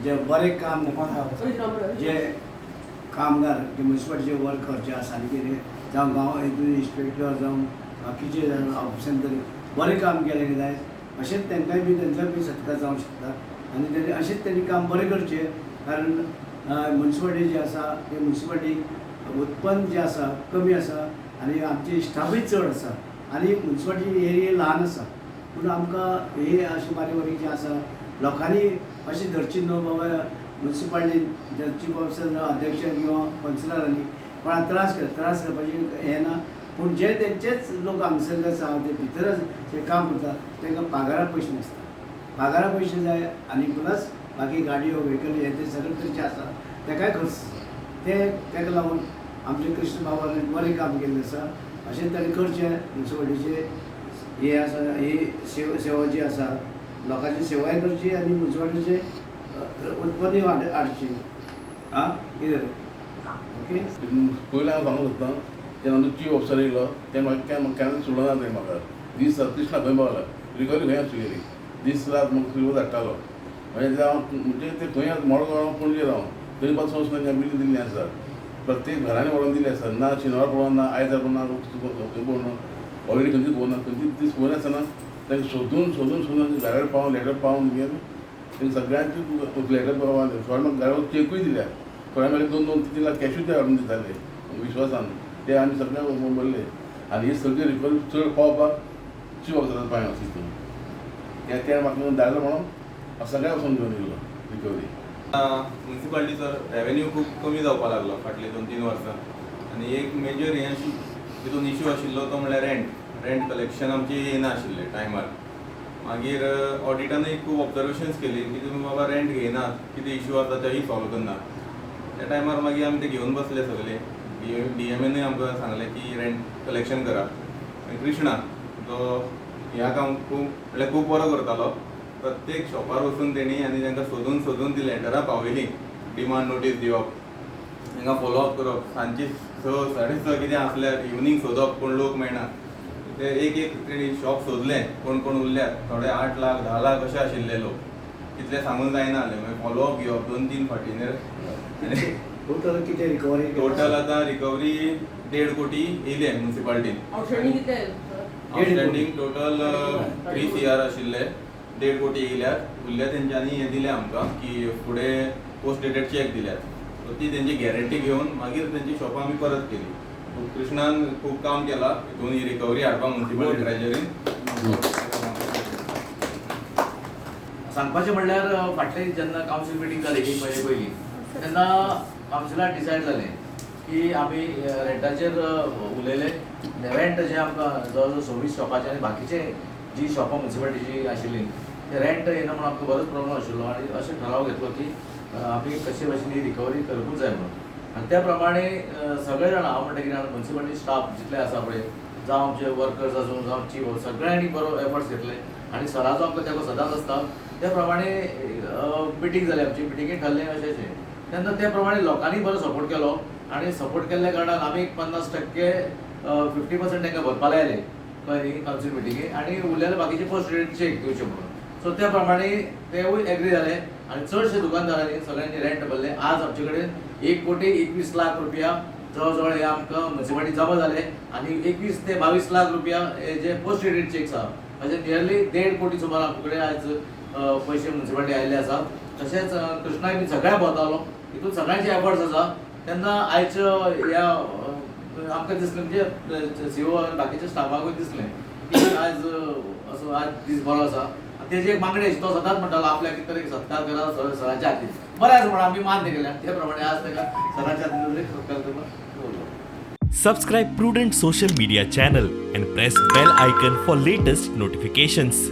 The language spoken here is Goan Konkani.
जे बरें काम जे कामगार जे म्युनिसिपालिटीचे वर्कर जे आसा आनी कितें जावं गांव हितून इन्स्पेक्टर जावं बाकीचे ऑफिसान तरी बरें काम केलें जाय, अशेंच तांकांय बी तेंचोय बी सत्कार जावंक शकता. आनी तेणी अशेंच तेणी काम बरें करचें, कारण म्युनिसिपालिटी जी आसा ते म्युनिसिपालिटीक उत्पन्न जें आसा कमी आसा आनी आमचे स्टाफूय चड आसा आनी म्युनिसिपालिटी एरिया ल्हान आसा. पूण आमकां हे अशें बारीक बारीक जे आसा लोकांनी अशें धरची न्हू बाबा म्युनिसिपालिटीन चीफ ऑफिसर, अध्यक्ष किंवा कावन्सिलरांनी कोणाक त्रास केला, त्रास करपाची हें ना. पूण जे तेंचेच लोक हांगसरले आसा ते भितरच जे काम करता तांकां पागारा पयशे नासता, पागारा पयशे जाय आनी प्लस बाकी गाडयो, व्हेकल हे ते सगळे तरेचे आसा, तेकाय खर्च आसा. ते ताका लागून आमचे कृष्ण बाबान बरें काम केल्लें आसा, अशें ताणें करचें. म्युनिसिपालिटीचे हे आसा, ही सेवा सेवा जी आसा लोकांची सेवाय करची आनी म्युनिसिपालिटीचे उत्पन्नय हाडचें. आं, कितें, ओके. पयलीं हांव सांगूंक सोदता, जेन्ना आमचो चीफ ऑफिसर येयलो तेन्ना म्हाका केन्ना केन्ना सोडलो ना तेणें म्हाका. दीस रात, कृष्णा खंय पावला, रिकवरी खंय आसा तुगेली, दीस रात म्हाका सुरू धाडटालो. मागीर ते हांव म्हणजे ते खंय आसा, मडगांव, पणजे राव, थंय पासून वचून तांकां बिली दिल्ली आसा. प्रत्येक घरांनी व्हरोन दिली आसा. ना शेनवार पळोवंक ना, आयतार पळोवंक ना, खंय पळोवंक ना, हॉलिडे खंयची पळोवंक ना, खंयची दीस पळयनासतना तांकां सोदून सोदून सोदून घरा पावून, लेटर पावून घेवन तांकां सगळ्यांची लेटर पावून, थोड्या म्हाका घरा चेकूय दिल्या. थोड्या मागीर 2-2, 3-3 लाख कॅशूय ते हाडून दिताले विश्वासान. ते आमी सगळे भरले आनी ही सगळी रिकवरी चड पावपाक चीफ ऑफिसराचो पांय आसा तितून. ते ते म्हाका धाडलो म्हणून हांव सगळ्या वचून घेवन येयलो रिकवरी. म्युनिसिपालिटीचो रेवेन्यू खूब कमी जावपाक लागलो फाटलीं 2-3 वर्सां आनी एक मेजर हें तितून इशू आशिल्लो तो म्हणल्यार रेंट. रेंट कलेक्शन आमची येयनाशिल्लें टायमार. मागीर ऑडिटानूय खूब ऑब्जर्वेशन्स केली की तुमी बाबा रेंट घेयनात, कितें इशू आसा तेय सॉल्व करनात. त्या टायमार मागीर आमी ते घेवन बसले सगळे. डी एम एनूय आमकां सांगलें की रेंट कलेक्शन करा. आनी कृष्णा जो ह्या काम खूब म्हणल्यार खूब बरो करतालो. प्रत्येक शॉपार वचून तेणी आनी तांकां सोदून सोदून ती लेटरां पावयलीं. डिमांड नोटीस दिवप, तांकां फॉलो अप करप, सांजची 6, 6:30 कितें आसल्यार इवनींग सोदप, कोण लोक मेळना. ते एक एक तेणी शॉप सोदलें, कोण कोण उरल्यात. थोडे 8 लाख, 10 लाख अशे आशिल्ले लोक, तितले सांगून जायना जालें. मागीर फॉलो अप घेवप 2-3 फावटी. टोटल कितें रिकवरी? टोटल आतां रिकवरी 1.5 कोटी येयले म्युनिसिपालिटीन. आउटस्टँडिंग कितले? आउटस्टँडिंग टोटल 3 CR आशिल्ले, 1.5 कोटी येयल्यात. उरल्या तेंच्यांनी हें दिलें आमकां की फुडें पोस्ट डेटेड चॅक दिल्यात, सो ती तेंची गॅरंटी घेवन मागीर तेंची शॉपां आमी परत केली. कृष्णान खूब काम केलां हितून ही रिकवरी हाडपाक म्युनिसिपालिटी ट्रेजरीन. सांगपाचें म्हणल्यार फाटले जेन्ना कावन्सील मिटींग जाली एक म्हयने पयलीं, तेन्ना कावन्सिलाक डिसायड जालें की आमी रेंटाचेर उलयले. रेंट जें आमकां जवळ जवळ 26 शॉपाचे आनी बाकीचे जी शॉपां म्युनिसिपालिटीची आशिल्ली ते रेंट येना म्हणून आमकां बरोच प्रॉब्लम आशिल्लो. आनी अशें ठराव घेतलो की आमी कशे भशेन ही रिकवरी करूंकूच जाय म्हणून. आनी त्या प्रमाणे सगळे जाणां, हांव म्हणटा कितें, म्युनिसिपालिटी स्टाफ जितले आसा पळय, जावं आमचे वर्कर्स आसूं, जावं चीफ, सगळ्यांनी बरो एफर्ट्स घेतले आनी सराचो आमकां तेंको सदांच आसता. त्या प्रमाणे मिटींग जाली आमची. मिटिंगेक ठरलें अशें अशें. तेन्ना त्या प्रमाणे लोकांनी बरो सपोर्ट केलो आनी सपोर्ट केल्ल्या कारणान आमी 50%, 50% तांकां भरपा लायले, कळ्ळें न्ही, कावन्सील मिटिंगेक आनी उरलेले बाकीचे पोस्ट डेटेड चेक दिवचे म्हणून. सो त्या प्रमाणे तेवूय एग्री जाले आनी चडशे दुकानदारांनी सगळ्यांनी रेंट भरले. आज आमचे कडेन 1 कोटी 21 लाख रुपया जवळ जवळ हे आमकां म्युनिसिपालिटी जमा जाले आनी 21 ते 22 लाख रुपया हे जे पोस्ट डेटेड चेक्स आहा, म्हणजे नियरली 1.5 कोटी सुमार आमचे कडेन आयज पयशे म्युनिसिपालिटी आयिल्ले आसा. तशेंच कृष्णाक बी सगळ्या भोंवतालो, हितून सगळ्यांचे एफर्ट्स आसा. तेन्ना आयज ह्या आमकां दिसलें, म्हणजे सीओ आनी बाकीच्या स्टाफाकूय दिसलें की आयज असो आज दीस बरो आसा. आनी तेजी एक मागणी आशिल्ली, तो सदांच म्हणटालो आपल्याक कितें तरी सत्कार करा सराच्या हातीन. बरें आसा म्हणून आमी मान्य केलें आनी त्या प्रमाणे आज ताका सराच्या हातीन सत्कार करपाक दवरलो. Subscribe Prudent Social Media channel and press bell icon for latest notifications.